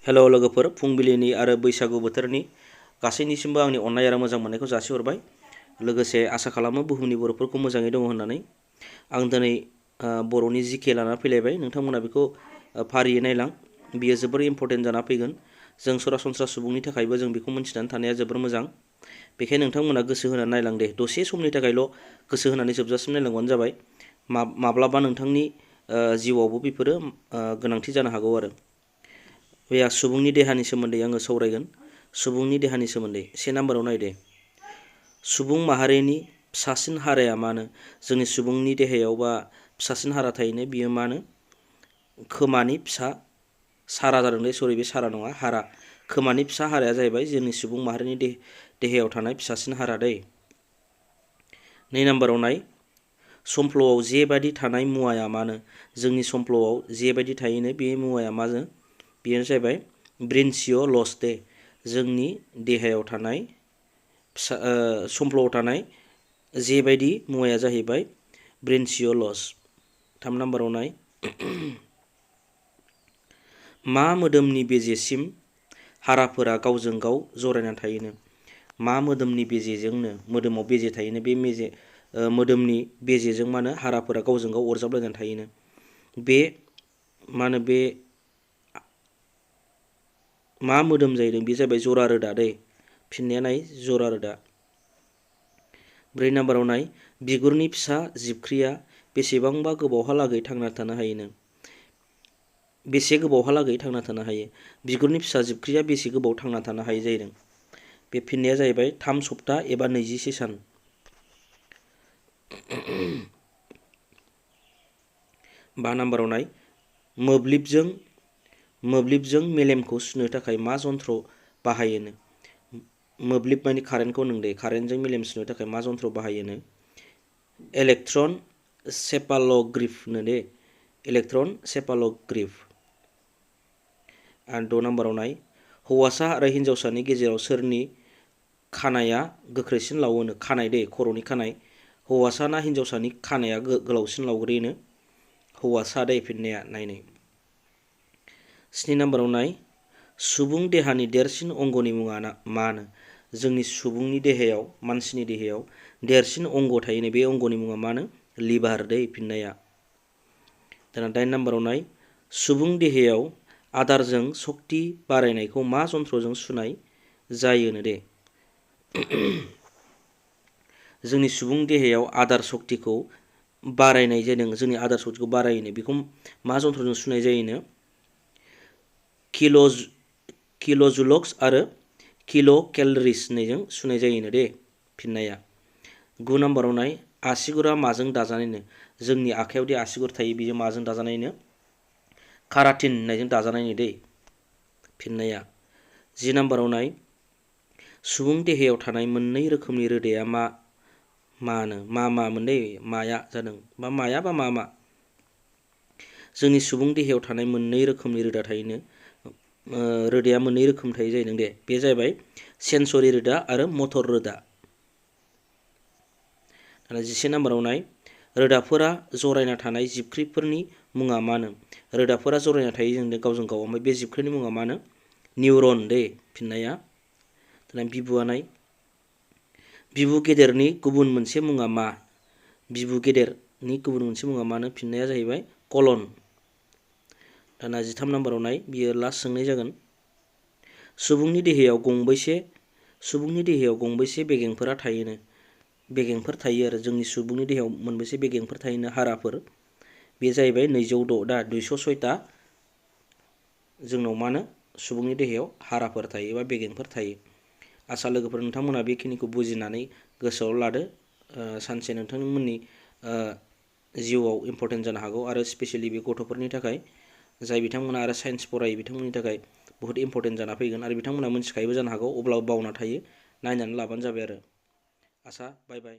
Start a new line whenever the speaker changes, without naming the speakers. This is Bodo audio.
हेलो लोगोफोर, फुंबिलिनि आरो बैसागु बोथोरनि गासैनिसिमबो आंनि अननाय आरो मोजां मोननायखौ जासिहरबाय। लोगोसे आसा खालामो बुहुमनि बर'फोरखौ मोजाङै दङ होननानै। आं दिनै बर'नि जिके लाना फैलायबाय। नोंथांमोना बेखौ फारियै नायलां। बियो जोबोर इम्पर्टेन्ट जाना फैगोन। जों सरासनस्रा सुबुंनि थाखायबो जों बेखौ मिन्थिनानै थानाया जोबोर मोजां। बेखायनो नोंथांमोना गोसो होनानै नायलां दे। दसे समनि थाखायल' गोसो होनानै जोबजासिम नायलांबानो जाबाय। माब्लाबा नोंथांनि जिउआवबो बेफोरो गोनांथि जानो हागौ आरो। बे सुबुंनि देहानि सोमोन्दै आङो सावरायगोन। सुबुंनि देहानि सोमोन्दै 1 नाम्बाराव नायदे। सुबुं माहारिनि फिसासिन हाराया मानो जोंनि सुबुंनि देहायाव बा फिसासिन हारा थायोनो, बियो मानो खोमानि फिसा सारा जादों दे, सरि बे सारा नङा, हारा। खोमानि फिसा हाराया जाहैबाय जोंनि सुबुं माहारिनि देहायाव थानाय फिसासिन हारा दै। 2 नाम्बाराव नाय। समफ्ल'आव जेबादि थानाय मुवाया मानो जोंनि समफ्ल'आव जेबादि थायोनो, बे मुवाया मानो बेयो जाहैबाय ब्रेनसिय'लस दे। जोंनि देहायाव थानाय फिसा समफ्ल'आव थानाय जेबायदि मुवाया जाहैबाय ब्रेनसिय'लस। 3 नाम्बाराव नाय। मा मोदोमनि बेजेसिम हाराफोरा गावजों गाव जरायना थायोनो? मा मोदोमनि बेजेजोंनो, मोदोमाव बेजे थायोनो, बे मोदोमनि बेजेजों मानो हाराफोरा गावजों गाव अरजाबलायनानै थायोनो? बे मानो बे मा मोदोम जाहैदों? बे जाबाय जरा रोदा दै। फिननाया नाय, जरा रोदा। 4 नाम्बाराव नाय। बिगुरनि फिसा जिबख्रिया बेसेबांबा गोबावहालागै थांना थानो हायोनो? बेसे गोबावहालागै थांना थानो हायो? बिगुरनि फिसा जिबख्रिया बेसे गोबाव थांना थानो हायो जाहैदों? बे फिननाया जाहैबाय 3 सप्ता एबा 21 सान। 5 नाम्बाराव नाय। मोब्लिबजों मेलेमखौ सुनो थाखाय मा जन्थ्र बाहायोनो? मोब्लिब मानि कारेन्टखौ नों दे। कारेन्टजों मेलेम सुनो थाखाय मा जन्थ्र बाहायोनो? इलेक्ट्रन सेफाल'ग्रिफ नो दे। इलेक्ट्रन सेफाल'ग्रिफ। आरो 6 नाम्बाराव नाय। हौवासा आरो हिन्जावसानि गेजेराव सोरनि खानाया गोख्रैसिन लावोनो? खानाय दे, खर'नि खानाय। हौवासा ना हिन्जावसानि खानाया गोलावसिन लावग्रोयोनो? हौवासा दे फिननाया नायनाय। 7 नाम्बाराव नाय। सुबुं देहानि देरसिन अंगनि मुङा मानो? जोंनि सुबुंनि देहायाव, मानसिनि देहायाव देरसिन अंग थायोनो, बे अंगनि मुङा मानो? लिभार दै फिननाया। दाना 8 नाम्बाराव नाय। सुबुं देहायाव आदारजों सक्ति बारायनायखौ मा जन्थ्रजों सुनाय जायोनो दे? जोंनि सुबुं देहायाव आदार सक्तिखौ बारायनाय जादों, जोंनि आदार सक्तिखौ बारायनो, बेखौ मा जन्थ्रजों सुनाय जायोनो? किल'जुलक्स आरो किल'केलरिस होननायजों सुनाय जायोनो दे फिननाया। 9 नाम्बाराव नाय। आसिगुरा माजों दाजानायनो? जोंनि आखायावदि आसिगुर थायो, बेयो माजों दाजानायनो? काराटिन होननायजों दाजानायनो दे फिननाया। 10 नाम्बाराव नाय। सुबुं देहायाव थानाय मोननै रोखोमनि रोदाया मानो? मा मोननै माया जादों बा माया बा मा? जोंनि सुबुं देहायाव थानाय मोननै रोखोमनि रोदा थायोनो। रोदाया मोननै रोखोम थायो जाहैदों दे। बे जाहैबाय सेन्सरि रोदा आरो मटर रोदा। 11 नाम्बाराव नाय। रोदाफोरा जरायना थानाय जिबख्रिफोरनि मुङा मानो? रोदाफोरा जरायना थायो जों गावजों गाव, ओमफ्राय बे जिबख्रिनि मुङा मानो? निउरन दे फिननाया। दाना बिबुआ नाय। बिबु गेदेरनि गुबुन मोनसे मुङा मा? बिबु गेदेरनि गुबुन मोनसे मुङा मानो? फिननाया जाहैबाय कलन। दाना 13 नाम्बाराव नाय। बियो लास्ट सोंनाय जागोन। सुबुंनि देहायाव गंबेसे बेगेंफोरा थायोनो? बेगेंफोर थायो आरो जोंनि सुबुंनि देहायाव मोनबेसे बेगेंफोर थायोनो, हाराफोर? बे जाहैबाय 206 दा 206टा जोंनाव मानो सुबुंनि देहायाव हाराफोर थायो बा बेगेंफोर थायो। आसा लोगोफोर नोंथांमोना बेखिनिखौ बुजिनानै गोसोआव लादो। सानसे नोंथांमोननि जिउआव इम्पर्टेन्ट जानो हागौ, आरो स्पेसियेलि बे गथ'फोरनि थाखाय जाय बिथांमोना आरो साइन्स फरायो बिथांमोननि थाखाय बहुत इम्पर्टेन्ट जाना फैगोन, आरो बिथांमोना मिथिखायोबो जानो हागौ, अब्लाबो बावना थायो। नायनानै लाबानो जाबाय आरो। आसा बाय बाय।